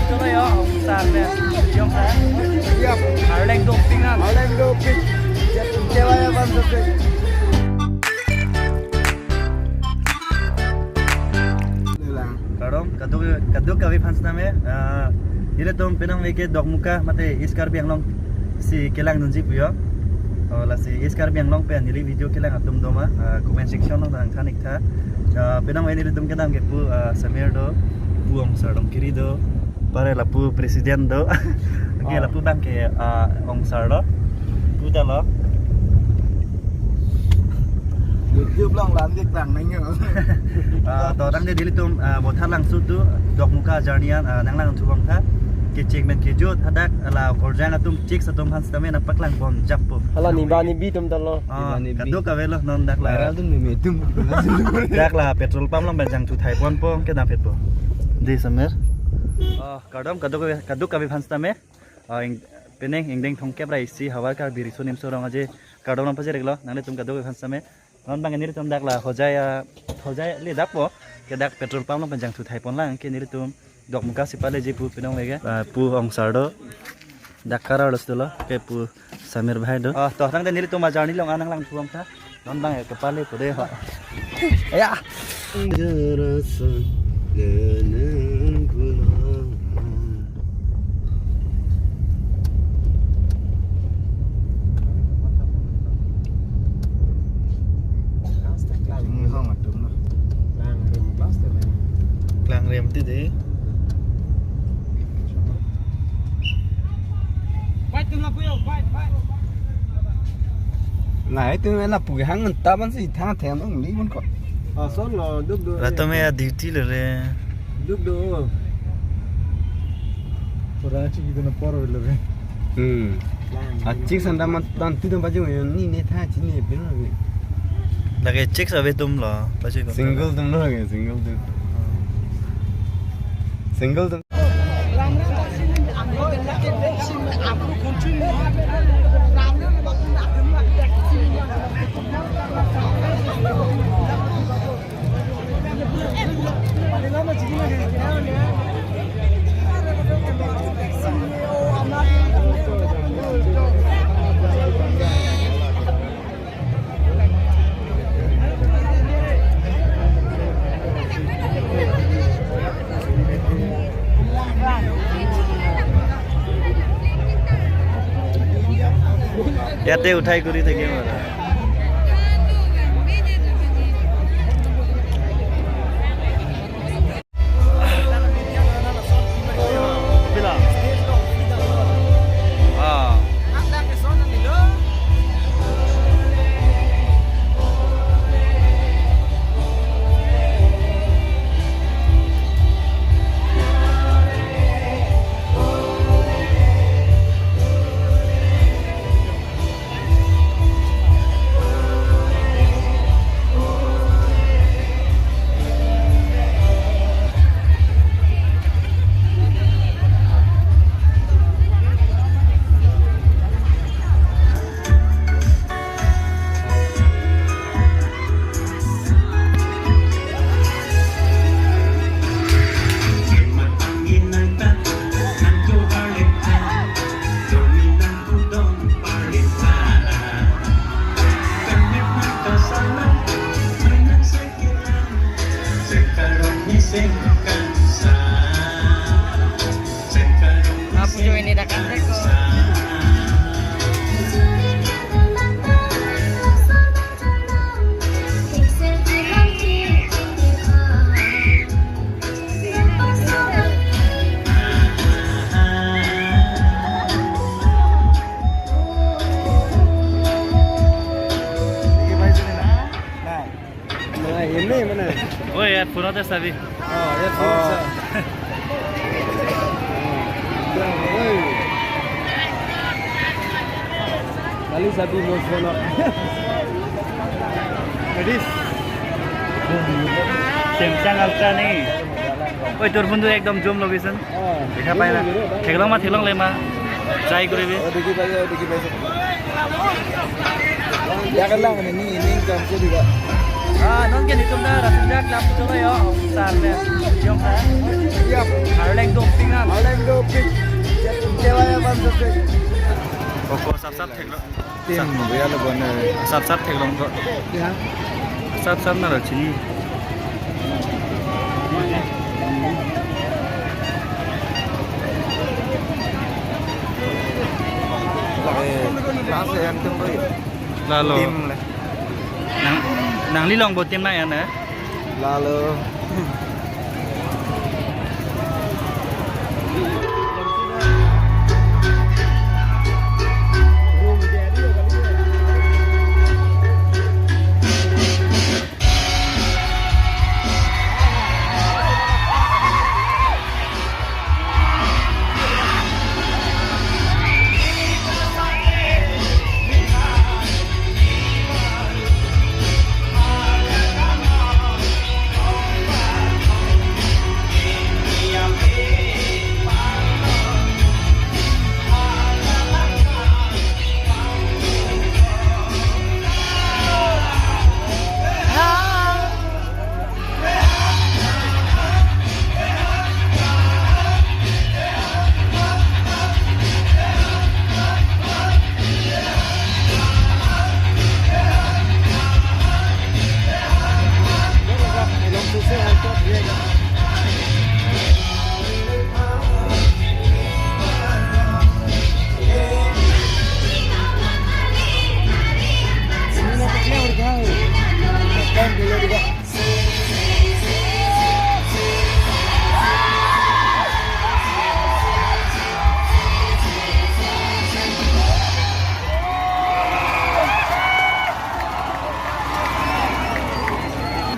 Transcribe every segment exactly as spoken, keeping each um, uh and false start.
Cholo yo, sar le, yong sar. Yap. Arleng doping am. Arleng doping. Cewek ya bang doping. Kardom, kaduk, kaduk kave aphan setame, ah, ilitum penang ave ke Dokmoka mate East Karbi Anglong si kelangnungji pu yo. Oh, lasi East Karbi Anglong pen neli video kelang atum doma, ah, comment section along nangthan ik tha. Ah, penang ave nelitum kedam ke pu, ah, Samir do, pu Ongsar Dongkiri do, pare lapu president do. Oke, oh, lapu abang ke, ah, Ongsar do. Pu ta lo. YouTube along lam dik lang nang yo. Ah, to tangte nelitum, ah, Bothar Langso to Dokmoka journey an, ah, nanglang thubang tha. Kecheng pen kejut hadak la korjang atum chicks atum aphan setame nangpaklang pon jappo. Hala niba nibi atum ta lo. Ah, niba nibi. Kaduk kave lo non dak la. Viral atum meme atum. Dak la petrol pump along pen jangthu thai ponpo, kedam phet po. Dei Samir. Ah, kardom kaduk kave, kaduk kave aphan setame. Ah, ing-, penang ingdeng thomkep ra isi havar Karbi Riso Nimso Rong Aje kardom nangpajir ik lo nanglitum kaduk kave aphan setame. Non abang nelitum dak la Hojai, ah, Hojai le dak po, ke dak petrol pump along pen jangthu thai pon lang ke nelitum Dokmoka si paleji pu penang ave ke. Ah, pu Ongsar do. Dak kara lo sulo ke pu Samir bhai do. Ah, to tangte nelitum a journey along nanglang thubang tha. Non abang ke pale po dei ho. Ya. Klangrem ti dei. Nai tu na pu hang ta ban si thang thang dong li mun ko. Ah, son lo duk do. Latum ya duty le re. Duk do. Pura chiki do na por le re. Hmm. Achik sanda man tan ti dong baju ni ne tha chini pin lo. Lake chicks ave atum lo, baju ko. Single atum lo ke, single atum. Single atum. Yate uthai kuri thaki mara. Apu jo ini dak antek ko. Nah, ini mana? Oh ya, pura tes tadi. Oh, ya, pura. Kali sabi mo sono. Gadis. Samsung Ultra ni. Oi, tour phone tu ekdom jom location. Dekha pai na. Theklong ma, theklong le ma. Try koribi. Oh, dekhi pai, oh, dekhi pai. Ya kan lang, ini, ini income sih juga. Ah, non ke nelitum dak Rasinja Club cholo yo, sar le. Yong sar. Yap. Arleng doping am. Koko sap sap theklong. Tim biar lo bono. Sap sap theklong ko. Ya. Sap sap naro chini. Lake kelas ya, tim boy. Lalo. Tim le. Nang, nangli longpo tim na ya na? Lalo.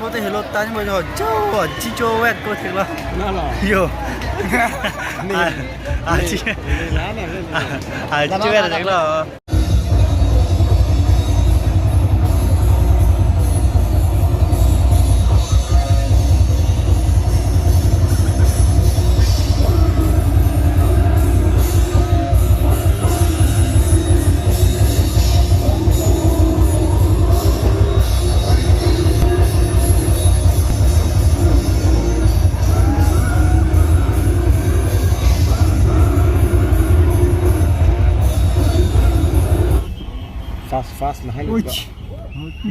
Bote helo tani mo jo jo chicho wet ko theklo. Na lo. Yo. Ni, ah, ah, ni, chi-, ni, na, na, na, na. Ah, ah, chicho wet theklo. Fast, fast, mahal. Uch.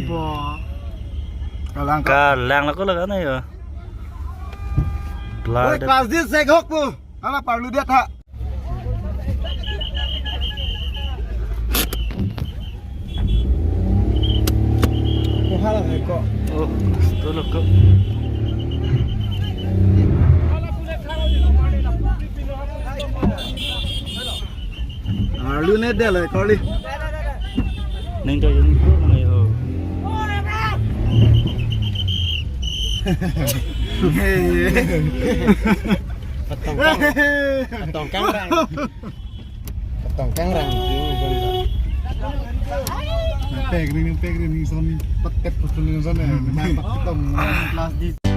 Ba. Kalang ka. Kalang lako lagana yo. Blood. Oi, kelas dis sek hok pu. Ala parlu dia tha. Ko hala hai ko. Oh, to loko. Arlu ne del, eh, kali. Neng to yung ko na yo. Patong kang. Patong kang rang. Patong kang rang. Pek ring, pek ring son. Patet patong son. Patong. Kelas dis.